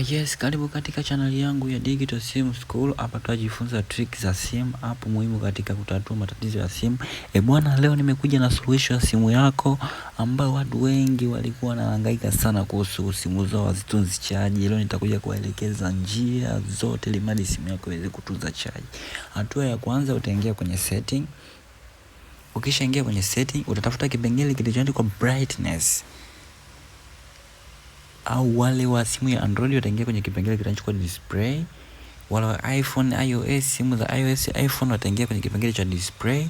Yes, karibu katika chaneli yangu ya Digital Sim School. Hapa tutajifunza trick za simu, app muhimu katika kutatua matatizo ya simu. E bwana, leo nimekuja na suluhisho ya simu yako ambayo watu wengi walikuwa wanahangaika sana kuhusu simu zao hazitunzi chaji. Leo nitakuja kuwaelekeza njia zote ili mradi simu yako iweze kutunza chaji. Hatua ya kwanza, utaingia kwenye setting. Ukishaingia kwenye setting, utatafuta kipengele kilichoandikwa brightness, au wale wa simu ya Android wataingia kwenye kipengele kinachoitwa display. Wale wa iPhone, iOS, simu za iOS, iPhone wataingia kwenye kipengele cha display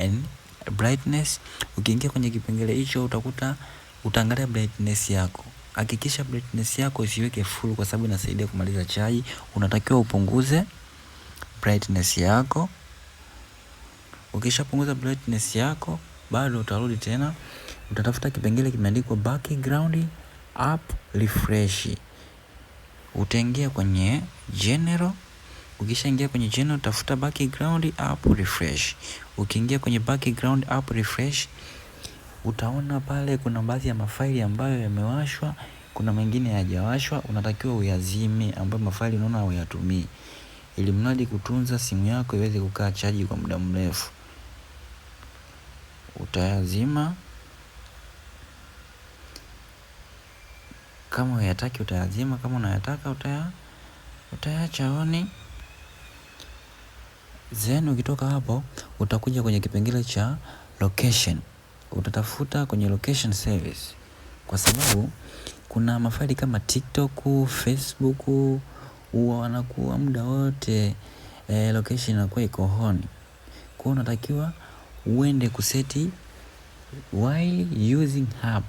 and brightness. Ukiingia kwenye kipengele hicho utakuta utaangalia brightness yako. Hakikisha brightness yako isiweke full kwa sababu inasaidia kumaliza chaji. Unatakiwa upunguze brightness yako. Ukishapunguza brightness yako, bado utarudi tena utatafuta kipengele kimeandikwa background app refresh. Utaingia kwenye general. Ukishaingia kwenye general, tafuta background app refresh. Ukiingia kwenye background app refresh, utaona pale kuna baadhi ya mafaili ambayo yamewashwa, kuna mengine hayajawashwa. Unatakiwa uyazime ambayo mafaili unaona huyatumii, ili mradi kutunza simu yako iweze kukaa chaji kwa muda mrefu. Utayazima. Kama huyataki utayazima, kama unayataka utayaacha oni. Then ukitoka hapo utakuja kwenye kipengele cha location. Utatafuta kwenye location service, kwa sababu kuna mafaili kama TikTok, Facebook huwa wanakuwa muda wote location inakuwa iko on. Kwa hiyo unatakiwa uende kuseti while using app,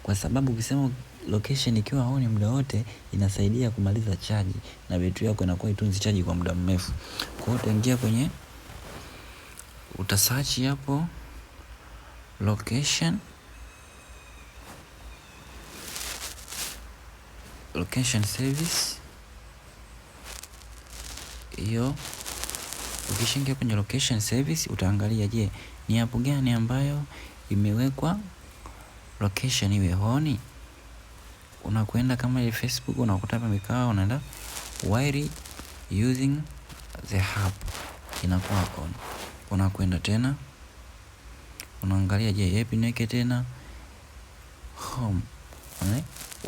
kwa sababu ukisema location ikiwa on muda wote inasaidia kumaliza chaji na betri yako inakuwa itunzi chaji kwa muda mrefu. Kwa hiyo utaingia kwenye, utasearch hapo location, location service hiyo. Ukishaingia kwenye location service utaangalia, je, ni app gani ambayo imewekwa location iwe on. Unakwenda kama ile Facebook unakuta hapa imekaa, unaenda while using the app inakuwa on. Unakwenda tena unaangalia, je, yapi niweke tena home,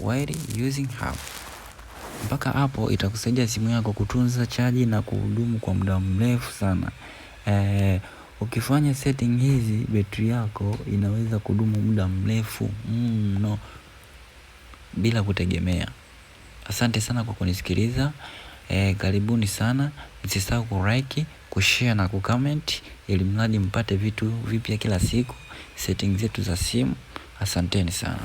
while using app. Mpaka hapo itakusaidia simu yako kutunza chaji na kuhudumu kwa muda mrefu sana. Ukifanya setting hizi betri yako inaweza kudumu muda mrefu mno bila kutegemea. Asante sana kwa kunisikiliza. Karibuni sana. Msisahau kulike, kushare na kucomment ili mradi mpate vitu vipya kila siku, setting zetu za simu. Asanteni sana.